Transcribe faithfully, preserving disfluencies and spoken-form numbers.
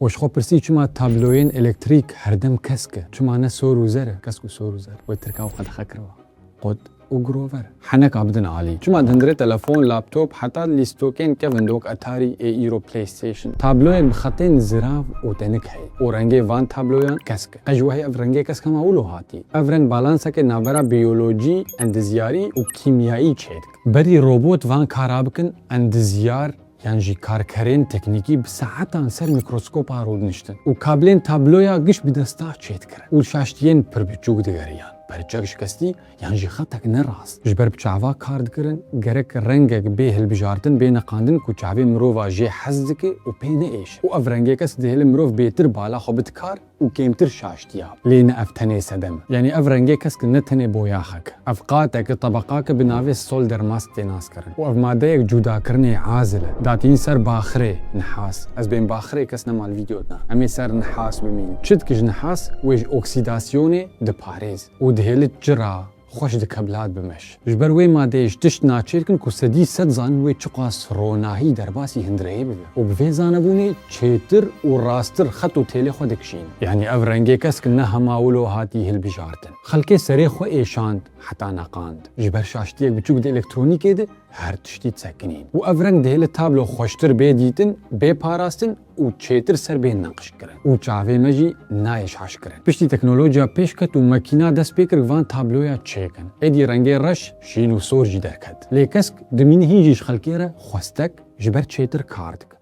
We ji xwe pirsî çima tabloyên elektrîk herdem kesk e? Çima ne sor û zer e? Kesk û sor û zer. Wê tirka û qedexe kiriba. Qod û girover. Heneka bidin alî. Çima di hundirê telefon, laptop, heta lîstokên kevin dok Atari ê îro PlayStation, tabloyek bi xetên zirav û tenik heye û rengê van tabloyan kesk e? Qe ji we heye ev rengê kesk hema wilo hatî? Ev reng balanseke navbera biyolojî, endizyarî û kîmyayî çêdike. Berî robot van kara bikin, endizyar yan jî karkerên teknîkî bi saetan ser mîkroskopa rûdiniştin û kablên tabloya giş bi desta çêdikirin û şaştiyên pir biçûk digeriyan. Perçek şikestî yan jî xetek ne rast. Ji ber bi çava kar dikirin, gerek rengek bê hilbijartin, bê neqandin ku çavê mirova jê hez dike û pê neêşe. Û ev rengê kesk dihêle mirov bêtir bala xwe bide kar û kêmtir şaştiya. Lê ne ev tenê sedem. Yanî ev rengê kesk ne tenê boyaxek. Ev qatek e, tebeqak e bi navê solder mask tê naskirin. Û ev madeyek cudakirinê azil e. Datîn ser baxirê nihas. Ez bên baxirê kes nema li vîdeo de. Em ê ser nihas bimînin. Çi dike ji nihas? Wê ji oksîdasyonê diparêz. Û dihêlit çira xweş dike bi lad bimeş. Ji ber wê madeyê ji tişt naçêr kin ku sedî sed zanin wê çiqas ronahî derbasî hundireyê bibe. Û bi vê zanebûnê çêtir û rasttir xet û têlê xwe dikişînin. Yanî ev rengê kesk ne hema wilo hatî hilbijartin. Xelkê serê xwe êşand heta neqand. Ji ber şaştiyek biçûk di elektronîkê de her tiştî disekinîn. Û ev reng dihêle tablo xweştir bê dîtin, bê parastin û çêtir ser bê neqş kirin. Û çavê me jî nayê şaş kirin. Piştî teknolojiya pêş ket û makîna dest pê kir van tabloya çêkin. Êdî rengê reş, şîn û sor jî derket. Lê kesk dimîne hîn jî ji xelkê re xwestek ji ber çêtir kar dike.